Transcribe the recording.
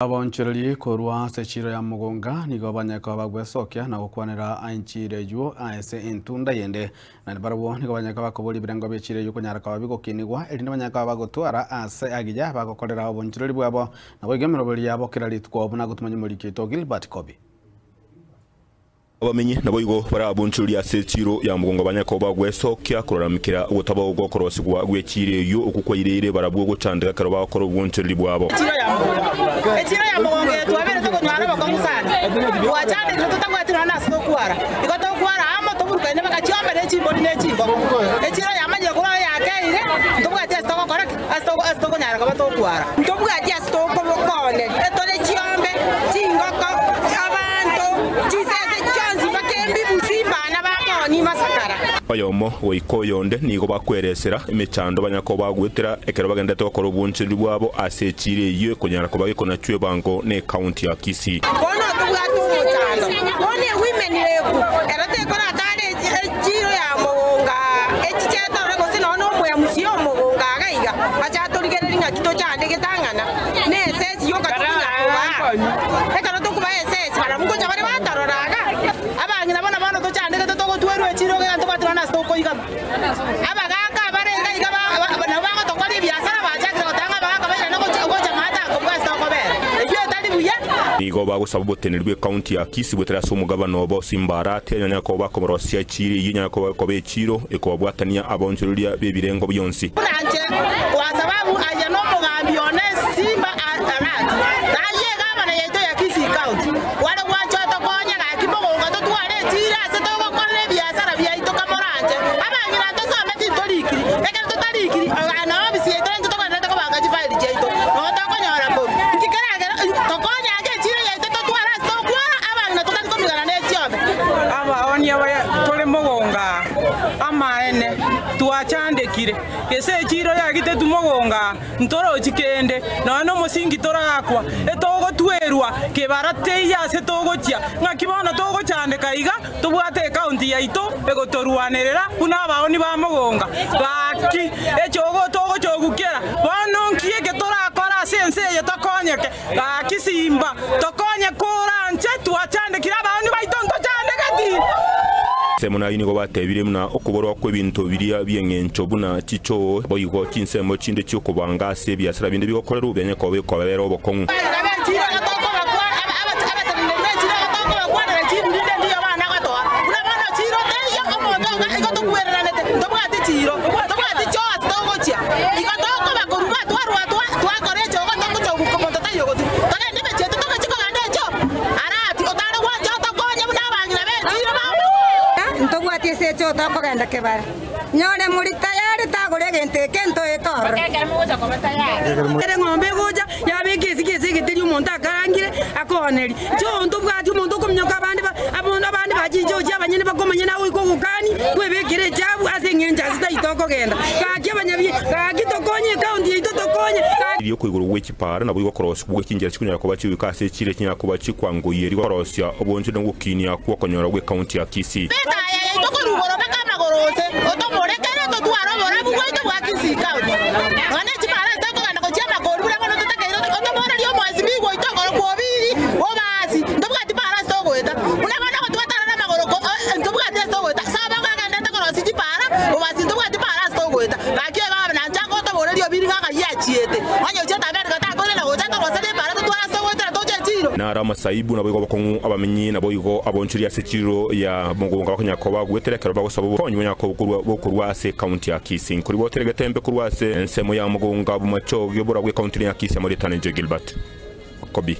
Abaonchoreria korwa ase echiro ya Mogonga nigo banyare koba bagwesokia na gokwanera enchiro eywo ase entunda yende. Naende barabwo nigo banyare koba bakoboria ebirengo bie echiro eywo konyara koba bigokinigwa erinde banyare koba bagotwara ase agiya bagokorera obonchoreri bwabo naboigo emeroberi yabo kera rituko buna gotumanya omoriki oito Gilbert Kobi. Abamenyi naboigo barabonchorerie ase echiro ya mogongo banyare koba bagwesokia kororamikera ogotabao gw'okorosigwa gw'echiro eyio okwo kwaireire barabwo gochandeka ekero bagokora obwonchoreri bwabo. Echiro ya mogongo. Echiro ya mogongo eye twabeire tokonyora obokong'u sana, twachandekire totabwati nonya nase tokwara. Igo tokwara amo toburukaine mpaka chiombe ne chimbori ne chingoko. Echiro yamanyire korwa aye yakeire, ntobwati ase togokora ki? Ase tokonyara koba tokwara. Ntobwati ase tokobokooneria, etore chiombe, chingoko, abanto, chisese chionsi mpaka embibusi mbana bakoonia masakara. Oyomo goika oyonde nigo bakweresera emechando banyare koba bagoetera ekero bagenderete gokora obonchereri bwabo ase echiiro eyio ekonyara koba gekonachwa ebango ne ekaunti ya Kisii. Bono tobwate omochando, bono ewomen rep ero tekoratara echiro ya mogonga echichetorore gose nonya na omoyamusi omogonga iga iga ache atorigererie ng'aki tochandegete ang'ana na esesi yoka tokonya kobaa. Ekero tokobaa esesi barabwo ngocha bare batorora iga. Abang'ina bono bono tochandegete togotwerwa echiro iga ntobwati nonya nase tokoigama. Abagaaka abare iga iga nabo bagotokoria ebiasara bachakire goteba ng'a abagaaka bairane gocha maate akobua ase tokobera. Eyio etari buya. Nigo bagosaba oboteneneri bw'ekaunti ya Kisii goetera ase omogabana obo Simba Arati anyare koba bakomorosia echiro eyio enyare koba koba echiro ekobabwatania abaonchoreria b'ebirengo bionsi. Buna inche, kwa sababu aye nomogambi one Simba Arati, na aye egavana yaito ya Kisii County, kware gwancha otokonye gaki mogongo totware echiro ase togokorera ebiasara biaito kamoranche. Abang'ina ntosometi ntorikiri, ekero totarikiri na ofisi yaito naintwe togenderete kobanga chifaili chiaito, nogo tokonyora korwa. Nki keragere tokonye ake echiro yaito totware ase tokwara abang'ina totari komigana ne chiombe. Abaonia baye tore mogonga amaene twachandekire, gese echiro yagitetu mogonga ntorochi kende, nonya na omosingi torakwa, etogotwerwa kebara teiyo ase togochia, ng'aki bono togochandeka iga tobwate ekaunti yaito egotorwanerera buna abaoni ba mogonga. Gaki echogo togochogukera, bono nki eke torakora ase ense eye tokonyeke, gaki simba tokonye koranche twachandekire abaoni baito ntochandegeti. Ensemo naye nigo batebire buna okoborwa kw'ebinto biria bi'eng'encho buna chichoo boigo chinsemo chinde chi'okobanga ase ebiasara binde bigokorerwa bianye koba bikobera obokong'u. Ntobwati ase echo tokogenda kebare nyore muri tayari tagore egento eke ntoetorore Ere ng'ombe egocha yabeka esike ase egeteri omonto akarangire akooneri choo ntobwati omonto okominyoka abande abande bachinchochi abanyene bakomanya nawe oika ogokani kwebekera echabu ase eng'encho ase taito okogenda gaki abanyabi gaki tokonye ekaunti yaito tokonye. Erio koigoro gwe chipara nabo igokorosia gwe chinchera chikonyara koba chigoika ase echire chinyara koba chikwangoyia erio gokorosia obonchori na ogokinia kw'okonyora gw'ekaunti ya Kisii. Etaya yaito korwa igoro mpaka amagoro ose, otomorekere totware oborabu bwaito bwa Kisii County. Nonya ne chipara ase tokogenda gochia amakori buna bono totakeire otoborerie omoesimigwa oito okorokwa Obiri Obasi, ntobwati para ase togoeta. Buna bono ogotwatara namagoro ntobwati ase togoeta. Saba okagenderete korosia chipara, Obasi ntobwati para ase togoeta. Gaki oyo nanche agotoboreria Obiri ng'a ng'ai achiete. Onye ochiete America takoirana gocha atoroserie epara totware ase togoetera toche echiro. Naro amasaibu naboigo obokong'u abamenyi naboigo abonchoria ase echiro ya mogonga bakonyara koba bagoetera ekero bagosaba obokonyi bonyara koba bokorwa ase ekaunti ya Kisii. Nkoribotera egetembe korwa ase ensemo ya mogonga bomachoge oboragwe ekaunti ya Kisii amo ritana inche Gilbert Kobi.